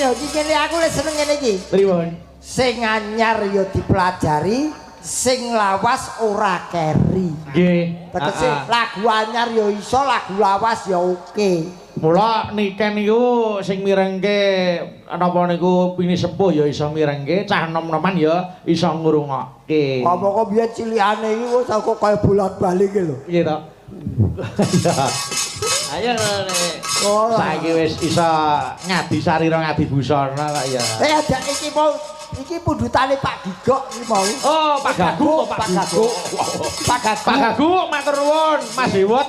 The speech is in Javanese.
lho, iki kene aku lek seneng ngene iki. Pripun? Sing anyar ya dipelajari, sing lawas ora keri. Nggih. Tegese lagu anyar ya iso, lagu lawas ya oke. Mula Niken niku sing mirengke napa niku pinisepuh ya iso mirengke, cah nom-noman ya iso ngrungokke. Apa kok biyen cilikane iki wis aku kaya bolat-balik iki lho. Piye to? Iya. Ayo nek Oh. saiki wis iso ngadi sarira ngadi busana kok ya. Eh, ada iki mau, iki pundutane Pak Gigok iki mau. Oh, Pak Gaguk, Pak Gaguk. Pak Gaguk. Pak Gaguk matur nuwun, Mas Dewa.